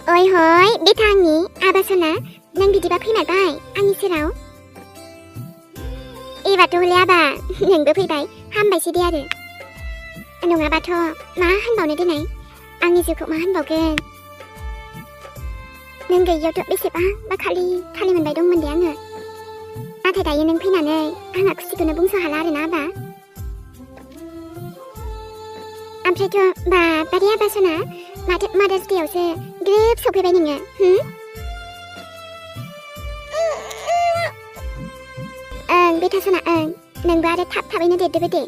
ओइ हय बे थांनि आबासना नों बिदिबा फैमारबाय आंनि सेराव एबारथ' हले आबा नोंबो फैबाय हामबायसै दे आरो नङाबाथ' मा होनबावनो दिनै आंनि जिउखौ मा होनबावगोन नों गैयियावथ' बेसेबांबा खालि मोनबाय दंमोन दे आङो नाथाय दायो नों फैनानै आंहा खुसिखौनो बुंस' हाला आरोना आबा ओमफ्रायथ' बाबारे आबासना माथो मादार्स डेआवसो ग्रोब सफैबाय नोङो ओं बेथासना ओं नोंबो आरो थाबैनो देरदोबो दे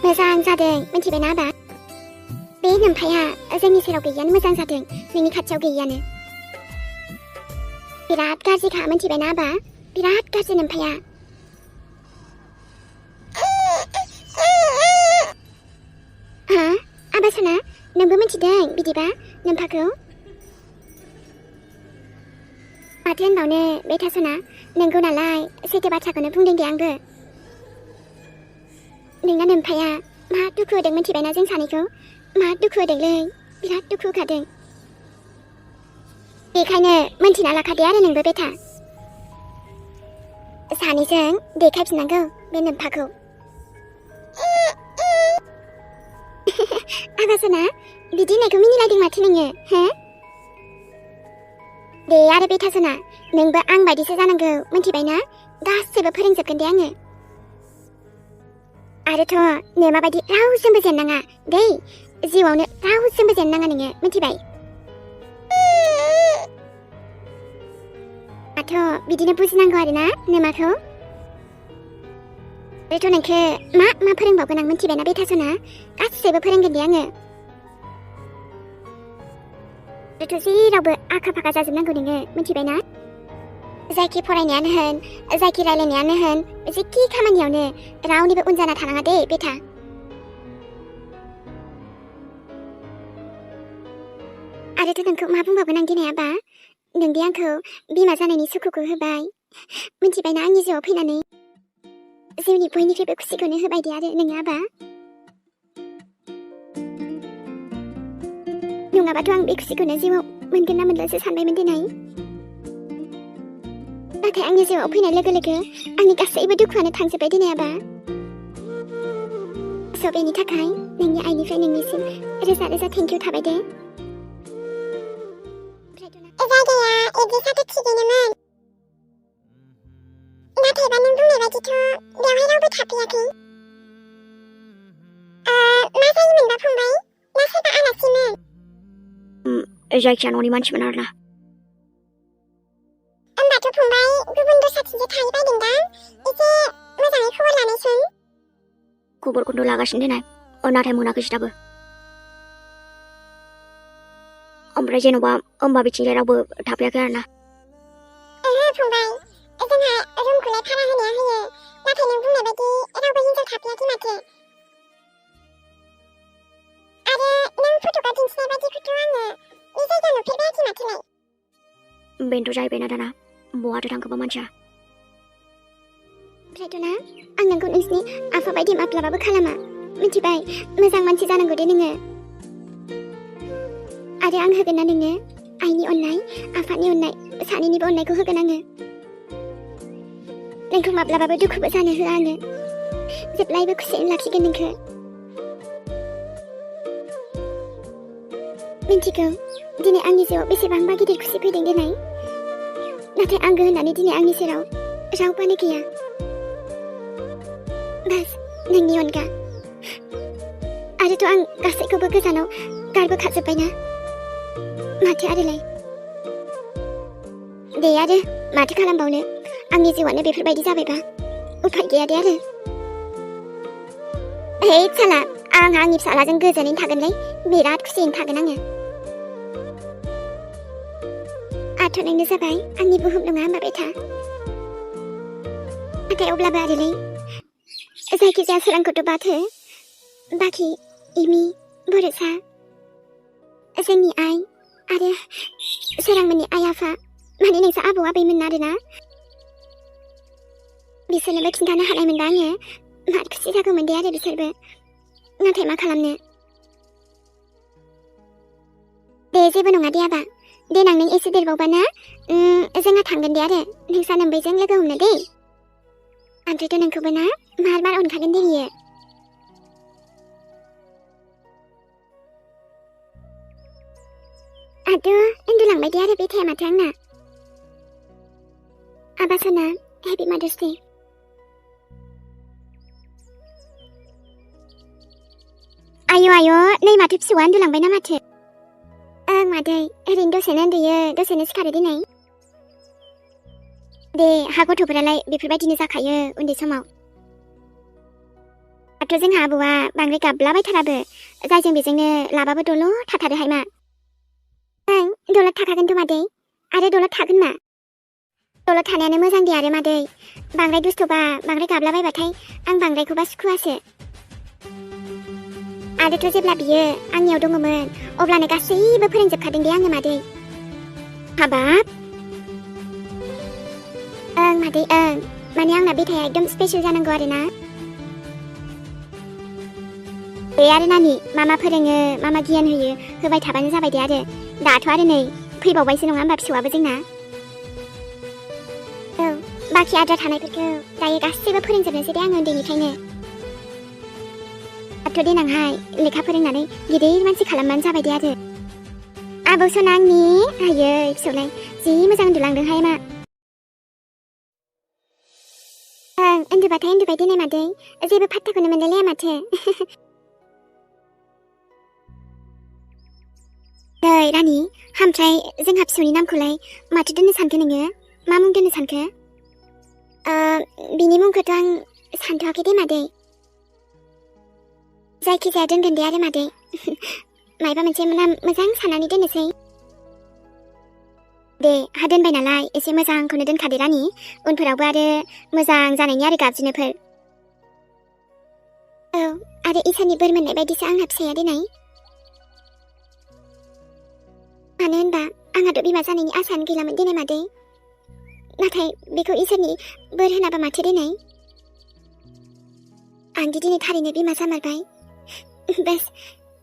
मोजां जादों मिथिबायना आबा बे नोमफाया जोंनि सेराव गैयियानो मोजां जादों नोंनि खाथियाव गैयियानो बिराद गाज्रिखा मिथिबायना आबा बिराद गाज्रि नोमफाया हा आबासना नोंबो मिथिदों बिदिबा नोमफाखौ माथो होनबावनो बेथासना नोंगौ नालाय सैथो बाथ्राखौनो बुंदों दे आंबो नोंना नोमफाया मा दुखु होदों मिथिबायना जों सानैखौ मा दुखु होदोंलै बिराद दुखु होखादों बेखायनो मोनथिना लाखादे आरो नोंबो बेथा सानैजों देखायफिननांगौ बे नोमफाखौ आबासना बिदि होननायखौ मिनिलायदों माथो नोङो हो दे आरो बेथासना नोंबो आं बायदिसो जानांगौ मिथिबायना गासैबो फोरोंजोबगोन दे आङो आरोथ' नोमा बायदि रावजोंबो जेननाङा दै जिउआवनो रावजोंबो जेननाङा नोङो मिथिबाय दाथ' बिदिनो बुजिनांगौ आरोना नोमाखौ आरोथ' नोंखौ मा फोरोंबावगोन आं मिथिबायना बेथासना गासैबो फोरोंगोन दे आङो आरोथ' जेरावबो आखा फाखा जाजोबनांगौ नोङो मिथिबायना जायखि फरायनायानो होन जायखि रायलायनायानो होन जेखि खामानियावनो रावनिबो उन जाना थानाङा दे बेथा आरोथ' नोंखौ मा बुंबावगोन आं दिनै आबा नोंदि आंखौ बिमा जानायनि सुखुखौ होबाय मिथिबायना आंनि जिउआव फैनानै जिउनि बयनिख्रुइबो खुसिखौनो होबाय दे आरो नोङो आबा नङाबाथ' आं बे खुसिखौनो जिउआव मोनगोन ना मोनलासो सानबायमोन दिनै नाथाय आंनि जिउआव फैनाय लोगो लोगो आंनि गासैबो दुखुआनो थांजोब्बाय दिनै आबा स' बेनि थाखाय नोंनि आइनिफ्राय नोंनिसिम रोजा रोजा थेंकिउ थाबाय दे जायगाया एड्रेसाथ' थिगैनोमोन नाथायबा नों बुंनाय बायदिथ' बेवहाय रावबो थाफैयाखै मा जायोमोनबा फंबाय ना सोरबा आलासिमोन जायखिया न'नि मानसिमोन आरोना होमबाथ' फंबाय गुबुन दस्राथिंसो थाहैबायदोंदां एसे मोजाङै खबर लानायसुन खबरखौथ' लागासिनो देनाय नाथाय मोनाखैसो दाबो ओमफ्राय जेन'बा होमबा बिथिंजाय रावबो थाफैयाखै आरोना ओहो फंबाय जोंहा रुमखौलाय भारा होनाया होयो नाथाय नों बुंनाय बायदि रावबो हिनजाव थाफैयाखै माथो आरो नों फट'आव दिन्थिनाय बायदिखौथ' आङो बे जायगा नुफेरबायाखै माथोलाय बेनोथ' जाहैबायना दाना बहाथो थांखोबा मानसिया ओमफ्रायथ' ना आं नोंखौ नोंसिनि आफा बायदि माब्लाबाबो खालामा मिथिबाय मोजां मानसि जानांगौ दे नोङो आरो आं होगोन ना नोंनो आइनि अननाय आफानि अननाय सानैनिबो अननायखौ होगोन आङो नोंखौ माब्लाबाबो दुखुबो जानो होआ आङो जेब्लायबो खुसियैनो लाखिगोन नोंखौ मिन्थिगौ दिनै आंनि जिउआव बेसेबांबा गिदिर खुसि फैदों दिनै नाथाय आंगो होननानै दिनै आंनि सेराव रावबोआनो गैया बास नोंनि अनगा आरोथ' आं गासैखौबो गोजानाव गारबोखाजोब्बायना माथो आरोलाय दे आरो माथो खालामबावनो आंनि जिउआनो बेफोरबायदि जाबायबा उफाय गैया दे आरो हे साला आं आंनि फिसालाजों गोजोनैनो थागोनलै बिराद खुसियैनो थागोन आङो आथ' नोंनो जाबाय आंनि बुहुम नङा होमबा बेथा नाथाय अब्लाबो आरोलै जायखिजाया सोरांखौथ' बाथो बाखि इमि बर'सा जोंनि आइ आरो सोरांमोननि आइ आफा माने नोंसोर आबौ आबैमोन आरोना बिसोरनोबो खिन्थानो हानायमोनबा आङो मार खुसि जागौमोन दे आरो बिसोरबो नाथाय मा खालामनो दे जेबो नङा दे आबा देनां नों एसे देरबावबाना जोंहा थांगोन दे आरो नोंसा नोम्बैजों लोगो हमनो दे ओमफ्रायथ' नोंखौबो ना मार मार अनखागोन दे बियो आद' उन्दुलांबाय दे आरो बे टाइमाथो आंना आबा सना हेपि मादार्स डे आय' नै माथो फिसौआ उन्दुलांबाय ना माथो ओं मादै ओरैनो दसेनो उन्दुयो दसेनो सिखारो दिनै दे हा गथ'फोरालाय बेफोरबायदिनो जाखायो उन्दै समाव दाथ' जोंहा आबौआ बांद्राय गाबलाबायथाराबो जायजों बेजोंनो लाबाबो दलद थाथारोहाय मा ओं दलद थाखागोनथ' मादै आरो दलद थागोन मा दलद थानायानो मोजां दे आरो मादै बांद्राय दुस्थ'बा बांद्राय गाबलाबायबाथाय आं बांद्रायखौबा सुखुवासो आरोथ' जेब्ला बियो आंनियाव दङमोन अब्लानो गासैबो फोरोंजोबखादों दे आङो मादै हाबाब ओं मादै ओं माने आंना बेटाया एकदम स्पेशल जानांगौ आरोना बे आरो नानि मा फोरोङो मा गियान होयो होबाय थाबानो जाबाय दे आरो दाथ' आरो नै फैबावबायसो नङा होमबा फिसौआबो जोंना औ बाखि आद्रा थानायफोरखौ दायो गासैबो फोरोंजोबनोसै दे आङो उन्दैनिफ्रायनो दाथ' देनांहाय लेखा फोरोंनानै गिदिर मानसि खालामबानो जाबाय दे आरो आबौ सना आंनि आयै फिसौलाय जि मोजां उन्दुलांदोंहाय मा ओं उन्दुबाथाय उन्दुबाय दोननाय मादै जेबो फात्ताखौनो मोनलायलाया माथो नै रानि ओमफ्राय जोंहा फिसौनि नामखौलाय माथो दोननो सानखो नोङो मा मुं दोननो सानखो बिनि मुंखौथ' आं सानथ'वाखै दे मादै जायखिजाया दोनगोन दे आरो मादै मायबा मोनसे नाम मोजां साननानै दोननोसै दे हा दोनबाय नालाय एसे मोजांखौनो दोनखादो रानि उनफोरावबो आरो मोजां जानायनि आरो गाबज्रिनोफोर औ आरो इसोरनि बोर मोननाय बायदिसो आंहा फिसाया देनाय मानो होनबा आंहाथ' बिमा जानायनि आसायानो गैलामोन देनाय मादै नाथाय बेखौ इसोरनि बोर होनाबा माथो देनाय आंदि दिनै थारैनो बिमा जामारबाय बस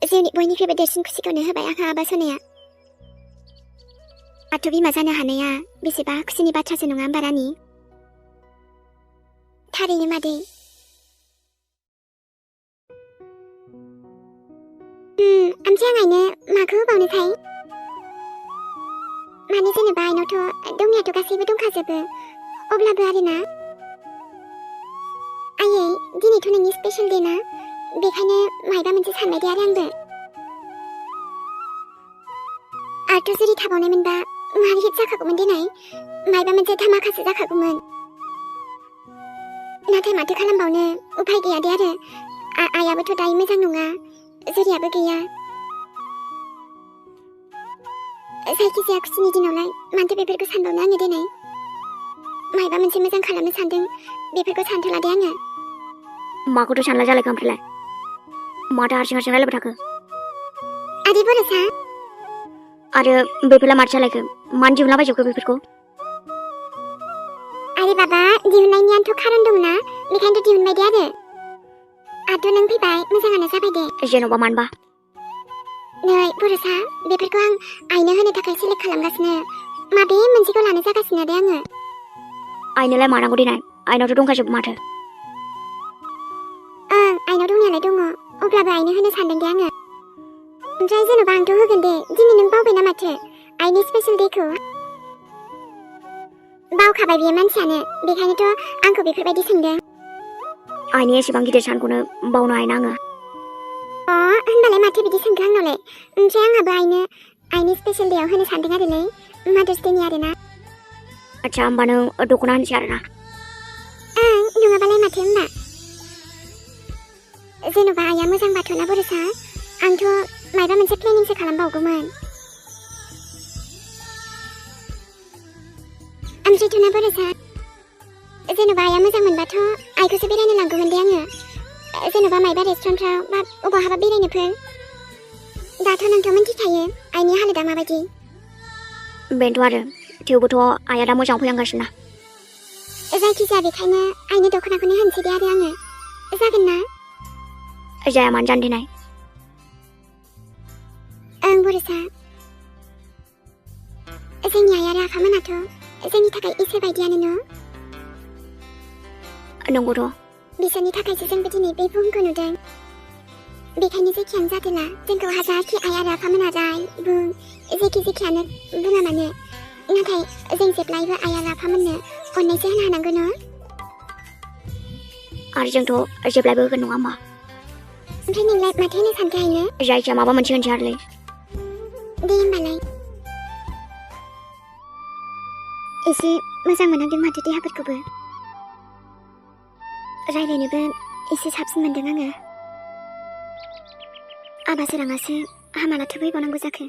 जिउनि बयनिख्रुइबो देरसिन खुसिखौनो होबाय आंहा आबा सनाया दाथ' बिमा जानो हानाया बेसेबा खुसिनि बाथ्रासो नङा होमबा रानि थारैनो मादै ओमफ्राय आंनो माखौ होबावनोथाय माने जेनेबा आइनावथ' दंनायाथ' गासैबो दंखाजोबो अब्लाबो आरोना आयै दिनैथ' नोंनि स्पेशल दे ना बेखायनो मायबा मोनसे सानबाय दे आरो आंबो आरोथ' जुदि थाबावनायमोनबा मार हिट जाखागौमोन देनाय मायबा मोनसे धामाकासो जाखागौमोन नाथाय माथो खालामबावनो उफाय गैया दे आरो आइयाबोथ' दायो मोजां नङा जुरियाबो गैया जायखिजाया खुसिनि दिनावलाय मानोथो बेफोरखौ सानबावनो आङो देनाय मायबा मोनसे मोजां खालामनो सानदों बेफोरखौ सानथ'ला दे आङो माखौथ' सानला जालायखो ओमफ्रायलाय माथो हारसिं हारसिं रायलायबाय थाखो आदै बर'सा आरो बेफोरलाय माथो जालायखो मानो दिहुनलाबायजोबखो बेफोरखौ आरे बाबा दिहुननायनियानोथ' खारन दंना बेखायनोथ' दिहुनबाय दे आरो नों फैबाय मोजाङानो जाबाय दे जेन'बा मानबा नै बर'सा बेफोरखौ आं आइनो होनो थाखाय सेलेक्ट खालामगासिनो माबे मोनसेखौ लानो जागासिनो दे आङो आइनोलाय मानांगौ देनाय आइनावथ' दंखाजोबो माथो ओं आइनाव दंनायालाय दङ अब्लाबो आइनो होनो सानदों दे आङो ओमफ्राय जेन'बा आंथ' होगोन दे दिनै नों बावबाय ना माथो आइनि स्पेशल डेखौ बावखाबाय बियो मानसियानो बेखायनोथ' आंखौ बेफोरबायदि सोंदों आइनि एसेबां गिदिर सानखौनो बावनो हायो ना आङो होनबालाय माथो बिदि सोंखो आंनावलाय ओमफ्राय आंहाबो आइनि स्पेशल डेआव होनो सानदों आरोलै मादार्स डेनि आरोना आच्छा होमबा नों दख'ना होनसै आरोना ओं नङाबालाय माथो होमबा जेन'बा आइया मोजांबाथ' ना बर'सा आंथ' मायबा मोनसे प्लेनिंसो खालामबावगौमोन ओमफ्रायथ' ना बर'सा जेन'बा आइया मोजां मोनबाथ' आइखौसो बेरायनो लांगौमोन दे आङो जेन'बा मायबा रेस्टुरेन्टफ्राव बा बहाबा बेरायनोफोर दाथ' नोंथ' मिन्थिखायो आइनि हालोदा माबायदि बेनोथ' आरो थेवबोथ' आइया दा मोजां फैहांगासिनो ना जायखिजाया बेखायनो आइनो दख'नाखौनो होनसै दे आरो आङो जागोन ना जाया मानो जानो देनाय ओं बर'सा जोंनि आइ आरो आफामोनाथ' जोंनि थाखाय इसोर बायदियानो न'। नंगौथ'। बिसोरनि थाखायसो जोंबो दिनै बे बुहुमखौ नुदों। बेखायनो जेखियानो जादोला जोंखौ हाजारखि आइ आरो आफामोना राय बुं जेखियानो बुङा मानो, नाथाय जों जेब्लायबो आइ आरो आफामोननो अननायसो होनो हानांगौ न'। आरो जोंथ' जेब्लायबो होगोन नङा होमबा? ओमफ्राय नोंलाय माथो होनो सानखो आइनो? जायखिया माबा मोनसे होनसै आरोलै। दे होमबालाय। एसे मोजां मोनहांदों माथो देहाफोरखौबो। रायज्लायनोबो एसे साबसिन मोनदों आङो। आबा सोराङासो हामालाथो फैबावनांगौ जाखो।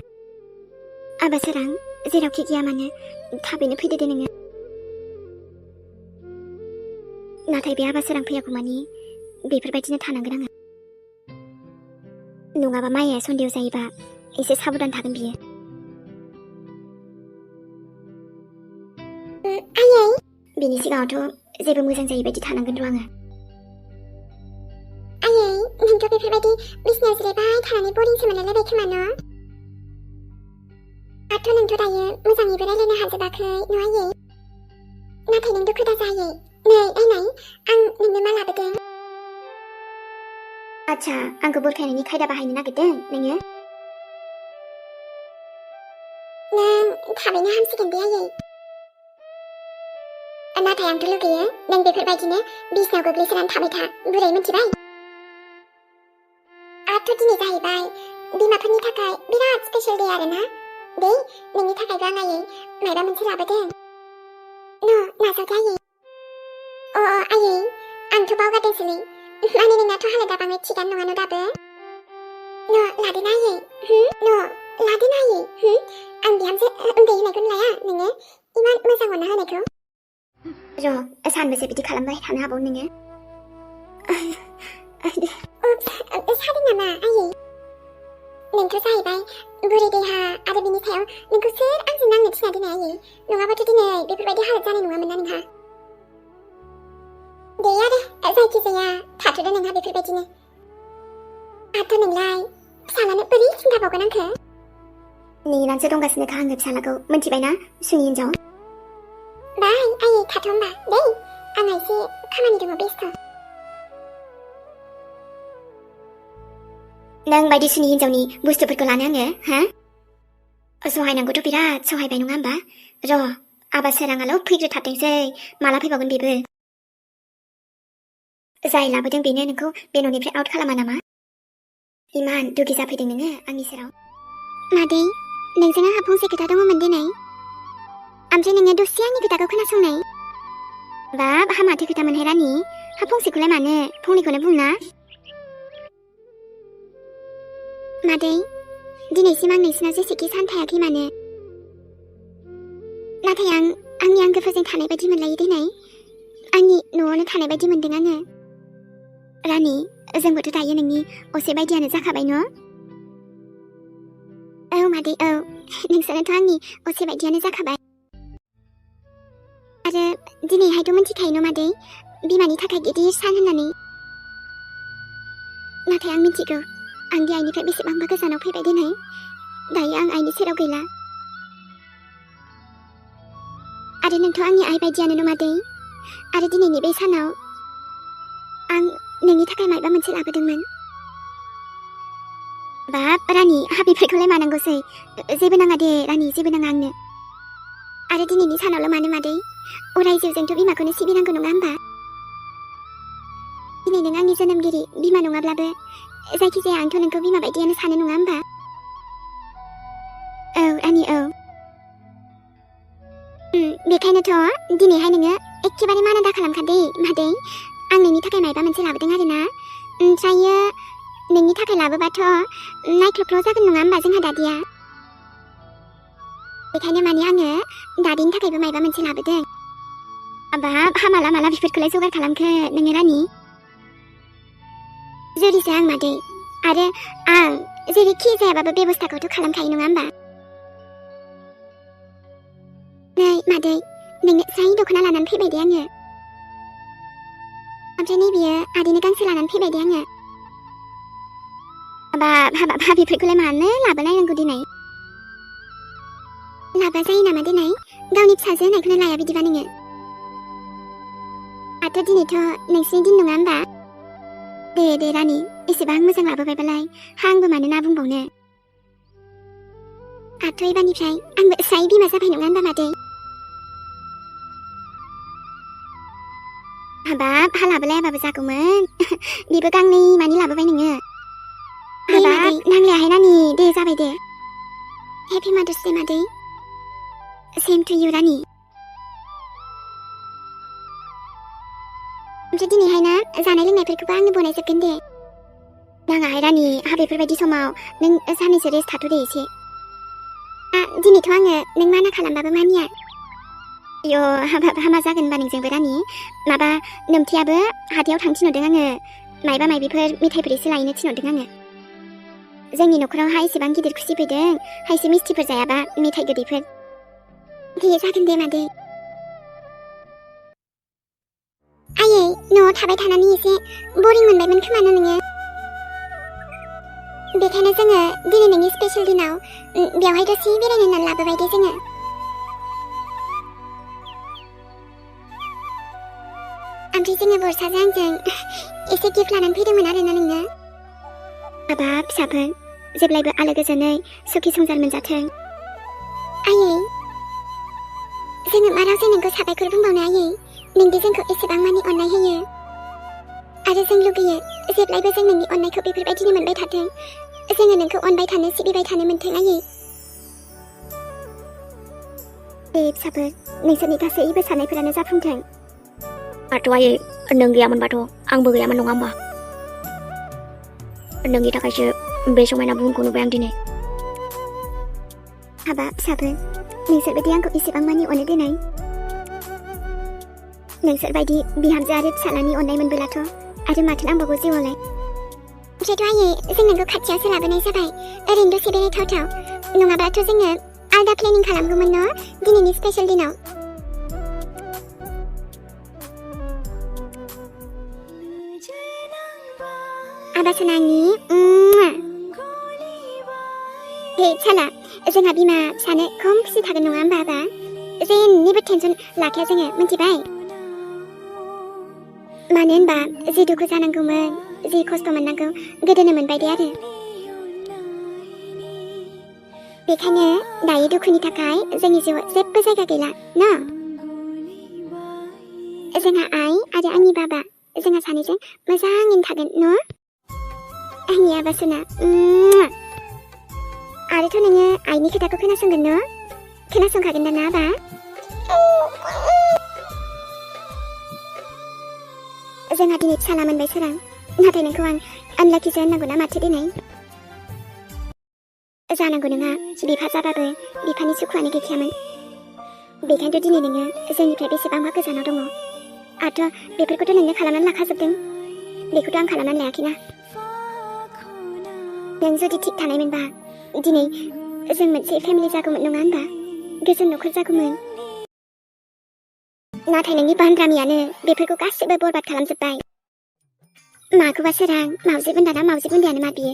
आबा सोरां, जेरावखि गैया मानो थाबैनो फैदो दे नोङो। नाथाय बे आबा सोरां फैयागौ मानि बेफोरबायदिनो थानांगोन आङो। नङाबा माइया सन्देह जायोबा एसे साबधान थागोन बियो। आयै, बिनि सिगाङावथ' जेबो मोजां जायै बायदि थानांगोन र' आङो। आयै, नोंथ' बेफोरबायदि बिसिनायाव जिरायबाय थानानै बरिंसो मोनलायलायबाय खोमा न'? दाथ' नोंथ' दायो मोजाङैबो रायलायनो हाजोबाखै न' आयै? नाथाय नों दुखु दाजा आयै। नै नायनाय, आं नोंनो मा लाबोदों। आच्छा, आंखौ बुरखायनायनि खायदा बाहायनो नागिरदों नोङो? नों थाबैनो हामसिगोन दे आयै। नाथाय आंथ' लुगैयो नों बेफोरबायदिनो बिसिनायाव गोग्लैसोनानै थाबाय था, बुरै मिथिबाय? आथ' दिनै जाहैबाय बिमाफोरनि थाखाय बिराद स्पेशल दे आरोना। दे, नोंनि थाखायबो आं आयै मायबा मोनसे लाबोदों। नाजावदे आयै। आयै, आंथ' बावगारदोंसोलै। माने नोंनाथ' हालोदा बाङाय थिगानो नङा न' दाबो? लादोना आयै? लादोना आयै? आं बिहामजो उन्दै होनायखौनो लाया नोङो? इमान मोजां अनना होनायखौ। र' सानबेसे बिदि खालामबाय थानो हाबावो नोङो? सादों नामा आयै? नोंथ' जाहैबाय बुरै देहा आरो बिनि सायाव नोंखौ सोर आंजों नांनो थिना दोनो आयै? नङाबाथ' दिनै बेफोरबायदि हालोद जानाय नङामोन ना नोंहा। दे आरो जायखिजाया थाथ'दो नोंहा बेफोरबायदिनो। आथ' नोंलाय फिसालानो बोरै खिन्थाबावगोन आंखो? नेनानैसो दंगासिनोखा आङो फिसालाखौ, मिथिबायना सुनि हिनजाव? बाय आयै, थाथ' होमबा दै, आंहा एसे खामानि दङ बेस्थ'। नों बायदि सुनि हिनजावनि बुस्थुफोरखौ लानो आङो, हा? सहायनांगौथ' बिराद सहायबाय नङा होमबा? र' आबा सोराङाल' फैग्रोथारथोंसै, माला फैबावगोन बेबो। जाय लाबोदों बेनो नोंखौ बे न'निफ्राय आउट खालामा नामा? इमान दुगि जाफैदों नोङो आंनि सेराव। मादै, नोंजों आंहा फंसे खोथा दङमोन दिनै। ओमफ्राय नोङो दसे आंनि खोथाखौ खोनासंनाय। बाब, हामाथो खोथामोनहाय रानि। हा फंसेखौलाय मानो, फंनैखौनो बुंना। मादै, दिनैसिम आं नोंसिनाव जेसेखि सान थायाखै मानो, नाथाय आं आंनि आंगोफोरजों थानाय बायदि मोनलायो दिनै। आंनि न'आवनो थानाय बायदि मोनदों आङो। रानि, जोंबोथ' दायो नोंनि असे बायदियानो जाखाबाय न'? औ मादै औ, नोंसोरनोथ' आंनि असे बायदियानो जाखाबाय। आरो दिनैहायथ' मिथिखायो न' मादै, बिमानि थाखाय गिदिर सान होननानै। नाथाय आं मिथिगौ आं दि आइनिफ्राय बेसेबांबा गोजानाव फैबाय दिनै। दायो आं आइनि सेराव गैला। आरो नोंथ' आंनि आइ बायदियानो न' मादै। आरो दिनैनि बे सानाव आं नोंनि थाखाय माबा मोनसे लाबोदोंमोन। बाब रानि, बेफोरखौलाय मानांगौसै? जेबो नाङा दे रानि, जेबो नाङा आंनो। आरो दिनैनि सानावल' मानो मादै? अराय जिउजोंथ' बिमाखौनो सिबिनांगौ नङा होमबा? दिनै नों आंनि जोनोमगिरि बिमा नङाब्लाबो जायखिजाया आंथ' नोंखौ बिमा बायदियानो सानो नङा होमबा? औ रानि औ। बेखायनोथ' दिनैहाय नोङो एखेबारे माना दा खालामखादे मादै। आं नोंनि थाखाय माबा मोनसे लाबोदों आरोना। ओमफ्रायो नोंनि थाखाय लाबोबाथ' नायख्ल'ख्ल' जागोन नङा होमबा जोंहा दादिया? बेखायनो माने आङो दादिनि थाखायबो माबा मोनसे लाबोदों। बाब, माला माला बेफोरखौलाय जगार खालामखो नोङो रानि? जुरिसो आं मादै, आरो आं जेरैखि जायाबाबो बेबस्थाखौथ' खालामखायो नङा होमबा? नै मादै, नोंनो स्राय दख'ना लानानै फैबाय दे आङो। ओमफ्राय नैबेयो आदैनो गांसे लानानै फैबाय दे आङो। बेफोरखौलाय मानो लाबोनायनांगौ दिनै? लाबा जायो नामा देनाय गावनि फिसाजो होननायखौनो लाया बिदिबा नोङो आथ' दिनैथ' नोंसिनि दिन नङा होमबा दे रानि एसेबां मोजां लाबोबायबालाय आंबो मानो ना बुंबावनो आथ' एबारनिफ्राय आंबो स्राय बिमा जाबाय नङा होमबा मादै हाबाब हा लाबोलायाबाबो जागौमोन बेबो गांनै मानि लाबोबाय नोङो हाबाब नांलायाहाय नानि दे जाबाय दे हेपि मादार्स डे मादै सेम टु इउ रानि ओमफ्राय दिनैहाय ना जानाय लोंनायफोरखौबो आंनो बनायजोबगोन दे नाङाहाय रानि हा बेफोरबायदि समाव नों साननैसो रेस्ट थाथ'दे एसे दिनैथ' आङो नों माना खालामबाबो मानिया यो हामा जागोन होनबा नोंजोंबो रानि माबा नोमथियाबो हाथायाव थांनो थिनहरदों आङो मायबा मायबिफोर मेथाइफोर एसे लायनो थिनहरदों आङो जोंनि न'खरावहाय एसेबां गिदिर खुसि फैदों खायसे मिस्थिफोर जायाबा मेथाइ गोदैफोर दे जागोन दे मादै आयै न'आव थाबाय थानानै एसे बरिं मोनबायमोन खोमा ना नोङो बेखायनो जोङो दिनै नोंनि स्पेशल दिनाव बेवहाय दसे बेरायनो होननानै लाबोबाय दे जोङो ओमफ्राय जोङो बरसाजों आंजों एसे गिफ्ट लानानै फैदोंमोन आरोना नोंनो हाबाब फिसाफोर जेब्लायबो आलो गोजोनै सुखि संसार मोनजाथों आयै जोङो मा रावजों नोंखौ साबायखर बुंबावनो आयै नोंदि जोंखौ एसेबां मानि अननाय होयो आरो जों लुगैयो जेब्लायबो जों नोंनि अननायखौ बेफोरबायदिनो मोनबाय थाथों जोङो नोंखौ अनबाय थानो सिबिबाय थानो मोनथों आयै दे फिसाफोर नोंसोरनि गासैबो साननायफोरानो जाफुंथों आथ' आयै नों गैयामोनबाथ' आंबो गैयामोन नङा होमबा नोंनि थाखायसो बे समायना बुहुमखौ नुबाय आं दिनै हाबा फिसाफोर नोंसोरबायदि आंखौ एसेबां मानि अनो देनाय नोंसोरबायदि बिहामजो आरो फिसालानि अननाय मोनबोलाथ' आरो माथो नांबावगौ जिउआवलाय ओमफ्रायथ' आयै जों नोंखौ खाथियावसो लाबोनाय जाबाय ओरैनो दसे बेरायथावथाव नङाब्लाथ' जोङो आलदा प्लेनिं खालामगौमोन न' दिनैनि स्पेशल दिनाव आबासनानि हे साला जोंहा बिमा फिसानो खम खुसि थागोन नङा होमबा आबा जेनिबो टेनसन लाखाया जोङो मिथिबाय मानो होनबा जि दुखु जानांगौमोन जि खस्थ' मोननांगौ गोदोनो मोनबाय दे आरो बेखायनो दायो दुखुनि थाखाय जोंनि जिउआव जेबो जायगा गैला न जोंहा आइ आरो आंनि बाबा जोंहा सानैजों मोजाङैनो थागोन न आंनि आबासना आरोथ' नोङो आइनि खोथाखौ खोनासंगोन न खोनासंखागोन ना आबा जोंहा दिनै फिसाला मोनबाय सोरां नाथाय नोंखौ आं आनलाखिसो होननांगौ ना माथो दिनै जानांगौ नोंहा बिफा जाबाबो बिफानि सुखुआनो गैखायामोन बेखायनोथ' दिनै नोङो जोंनिफ्राय बेसेबांबा गोजानाव दङ आरो बेफोरखौथ' नोंनो खालामनानै लाखाजोबदों बेखौथ' आं खालामनानै लायाखैना नों जुदि थिग थानायमोनबा दिनै जों मोनसे फेमिलि जागौमोन नङा होनबा गोजोन न'खर जागौमोन नाथाय नोंनि बान्द्रामियानो बेफोरखौ गासिबो बरबाद खालामजोब्बाय माखौबा सोरां मावजि बुन्दाना मावजि बुन्दायानो मा बियो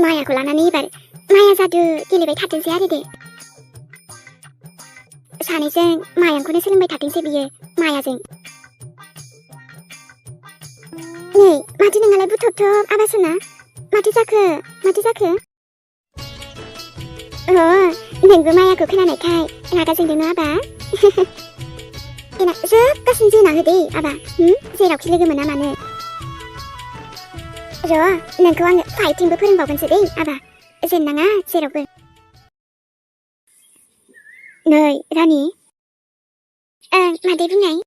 मायाखौ लानानै एबार माया जादु गेलेबाय थाथोंसै आरो दे सानैजों मायांखौनो सोलोंबाय थाथोंसै बियो मायाजों नै माथो नोंहालाय बुथबथब आबासना माथो जाखो नोंबो मायाखौ खोनानायखाय रागा जोंदों आबा देनां जोबगासिनो जोना होदे आबा जेरावखि लोगो मोना मानो र' नोंखौ आङो फाइटिंबो फोरोंबावगोनसो दे आबा जेननाङा जेरावबो नै रानि मादै बुंनाय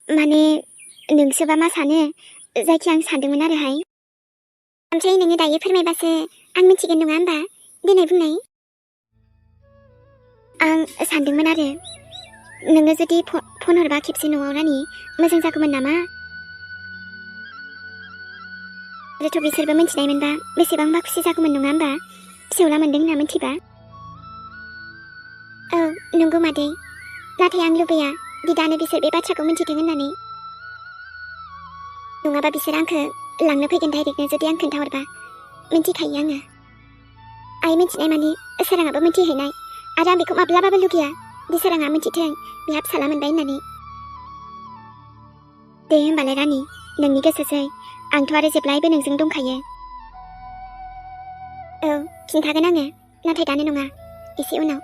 माने नोंसोबा मा सानो जायखिया आं सानदोंमोन आरोहाय ओमफ्राय नोङो दायो फोरमायबासो आं मिथिगोन नङा होमबा देनाय बुंनाय आं सानदोंमोन आरो नोङो जुदि फन हरबा खेबसे न'आव रानि मोजां जागौमोन नामा आरोथ' बिसोरबो मिथिनायमोनबा बेसेबांबा खुसि जागौमोन नङा होमबा फिसौला मोनदों होनना मिथिबा औ नंगौ मादै नाथाय आं लुबैया दिदानो बिसोर बे बाथ्राखौ मिथिथों होननानै नङाबा बिसोर आंखौ लांनो फैगोन डाइरेक्टनो जुदि आं खोन्थाहरबा मिथिखायो आङो आइ मिथिनाय मानि सोराङाबो मिथिहैनाय आरो आं बेखौ माब्लाबाबो लुगैया दि सोराङा मिथिथों बिहा फिसाला मोनबाय होननानै। दे होमबालाय रानि नोंनि गोसोसै आंथ' आरो जेब्लायबो नोंजों दंखायो। औ खिन्थागोन आङो नाथाय दानो नङा एसे उनाव।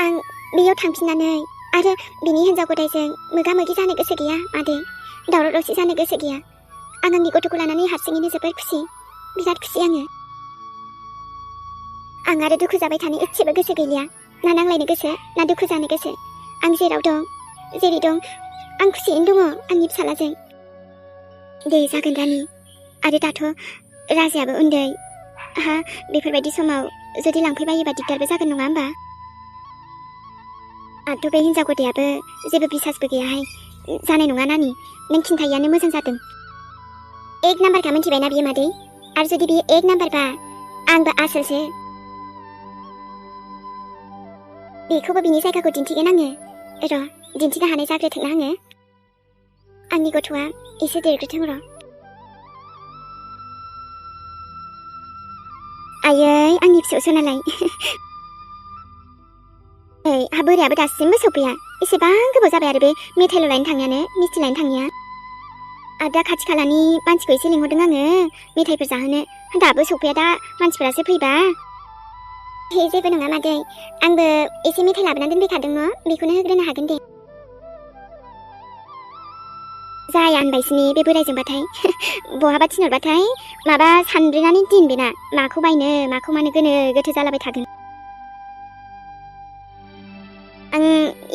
आं बेयाव थांफिननानै आरो बिनि हिन्जाव गदायजों मोगा मोगि जानो गोसो गैया मादै, दावराव दावसि जानो गोसो गैया। आं आंनि गथ'खौ लानानै हारसिङैनो जोबोर खुसि, बिराद खुसि आङो। आं आरो दुखु जाबाय थानो एसेबो गोसो गैलिया, ना नांलायनो गोसो ना दुखु जानो गोसो। आं जेराव दं जेरै दं आं खुसियैनो दङ आंनि फिसालाजों। दे जागोन रानि, आरो दाथ' राजायाबो उन्दै, हा बेफोरबायदि समाव जुदि लांफैबायोबा दिगदारबो जागोन नङा होमबा? आंथ' बे हिन्जाव गदायाबो जेबो बिसासबो गैयाहाय, जानाय नङा नानि, नों खिन्थायैयानो मोजां जादों। एक नाम्बारखा मिथिबायना बियो मादै, आरो जुदि बियो एक नाम्बारबा आंबो आसोलसो। बेखौबो बिनि जायगाखौ दिन्थिगोन आङो, र' दिन्थिनो हानाय जाग्रोथों आङो। आंनि गथ'आ एसे देरग्रोथों र'। आयै आंनि फिसौसो नालाय। ओइ बोरायाबो दासिमबो सौफैया, एसेबां गोबाव जाबाय आरो बे मेथाइल' लायनो थांनायानो, मिस्थि लायनो थांनाया। आरो दा खाथि खालानि मानसिखौ एसे लिंहरदों आङो मेथाइफोर जाहोनो, दाबो सौफैया, दा मानसिफोरासो फैबा। जेबो नङा मादै, आंबो एसे मेथाइ लाबोनानै दोनफैखादों न', बेखौनो होग्रोनो हागोन दे। जाया होनबायसोनि बे बोरायजोंबाथाय, बहाबा थिनहरबाथाय माबा सानब्रेनानै दिन बेना, माखौ बायनो माखौ मानो गोनो गोथो जालाबाय थागोन। आं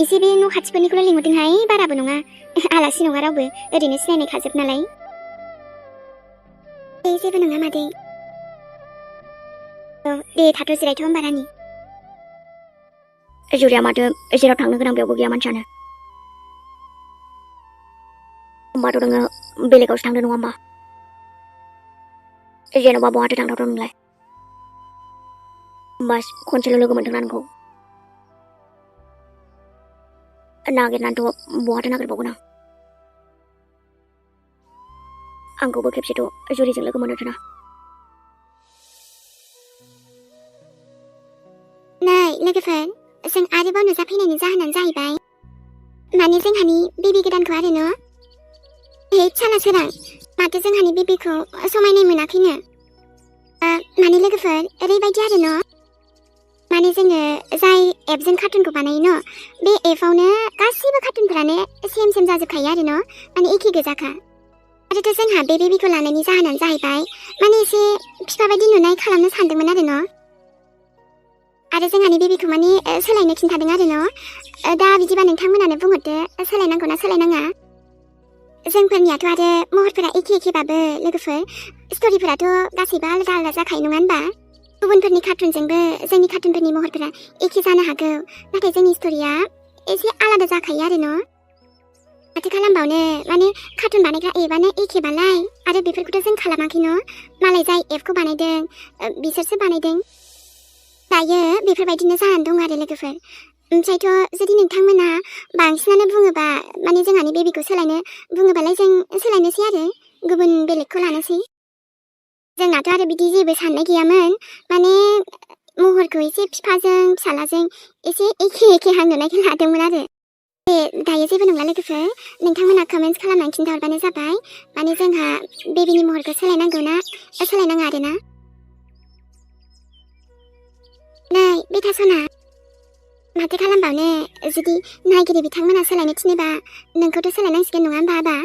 एसे बे न' खाथिफोरनिखौल' लिंहरदोंहाय, बाराबो नङा, आलासि नङा रावबो, ओरैनो सिनायनाय खाजोब नालाय। जेबो नङा मादै। औ दे थाथ' जिरायथ' होमबा रानि। जुरिया माथो जेराव थांनो गोनां बेयावबो गैया मानसियानो। होमबाथ' नोङो बेलेगावसो थांदो नङा होमबा? जेन'बा बहाथो थांथावथाव नोंलाय? बास खनसेल' लोगो मोनदों ना नोंखौ? नागिरनानैथ' बहाथो नागिरबावगोन आं। आंखौबो खेबसेथ' जुरिजों लोगो मोनहोथोना। नै लोगोफोर, जों आरोबाव नुजाफैनायनि जाहोनानो जाहैबाय माने जोंहानि बेबि गोदानखौ आरो न'। हे साला सोरां, माथो जोंहानि बेबिखौ समायनाय मोनाखैनो। माने लोगोफोर ओरैबायदि आरो न', माने जोङो जाय एपजों कार्टुनखौ बानायो न', बे एपआवनो गासैबो कार्टुनफोरानो सेम सेम जाजोबखायो आरो न', माने एखे गोजाखा। आरोथ' जोंहा बे बेबिखौ लानायनि जाहोनानो जाहैबाय माने एसे फिफा बायदि नुनाय खालामनो सानदोंमोन आरो न'। आरो जोंहानि बेबिखौ माने सोलायनो खिन्थादों आरो न'। दा बिदिबा नोंथांमोनानो बुंहरदो सोलायनांगौ ना सोलायनाङा। जोंफोरनियाथ' आरो महरफोरा एखे एखेबाबो लोगोफोर, स्ट'रिफोराथ' गासैबो आलादा आलादा जाखायो नङा होनबा? गुबुनफोरनि कार्टुनजोंबो जोंनि कार्टुनफोरनि महरफोरा एखे जानो हागौ, नाथाय जोंनि स्ट'रिया एसे आलादा जाखायो आरो न'। माथो खालामबावनो, माने कार्टुन बानायग्रा एपआनो एखेबालाय, आरो बेफोरखौथ' जों खालामाखै न', मालाय जाय एपखौ बानायदों बिसोरसो बानायदों। दायो बेफोरबायदिनो जानानै दं आरो लोगोफोर। ओमफ्रायथ' जुदि नोंथांमोना बांसिनानो बुङोबा, माने जोंहानि बेबिखौ सोलायनो बुङोबालाय जों सोलायनोसै आरो गुबुन बेलेगखौ लानोसै। जोंनाथ' आरो बिदि जेबो साननाय गैयामोन, माने महरखौ एसे फिफाजों फिसालाजों एसे एखे एखे नुनायखौ लादोंमोन आरो। दायो जेबो नंला लोगोफोर, नोंथांमोना कमेन्ट्स खालामनानै खिन्थाहरबानो जाबाय, माने जोंहा बेबिनि महरखौ सोलायनांगौ ना सोलायनाङा आरो ना। नै बेथा सना, माथो खालामबावनो, जुदि नायगिरि बिथांमोना सोलायनो थिनोबा नोंखौथ' सोलायनांसिगोन नङा होमबा आबा?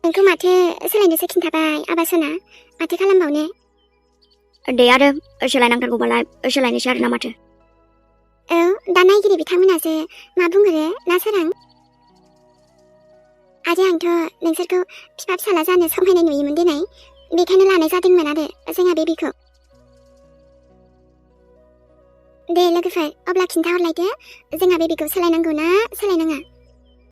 नोंखौ माथो सोलायनोसो खिन्थाबाय आबा सना, माथो खालामबावनो। दे आरो सोलायनांथारगौबालाय सोलायनोसै आरो ना माथो। औ दा नायगिरि बिथांमोनासो मा बुंहरो ना सोरां। आरो आंथ' नोंसोरखौ फिफा फिसाला जानो समायनाय नुयोमोन दिनै, बेखायनो लानाय जादोंमोन आरो जोंहा बेबिखौ। दे लोगोफोर, अब्ला खिन्थाहरलायदो जोंहा बेबिखौ सोलायनांगौ ना सोलायनाङा।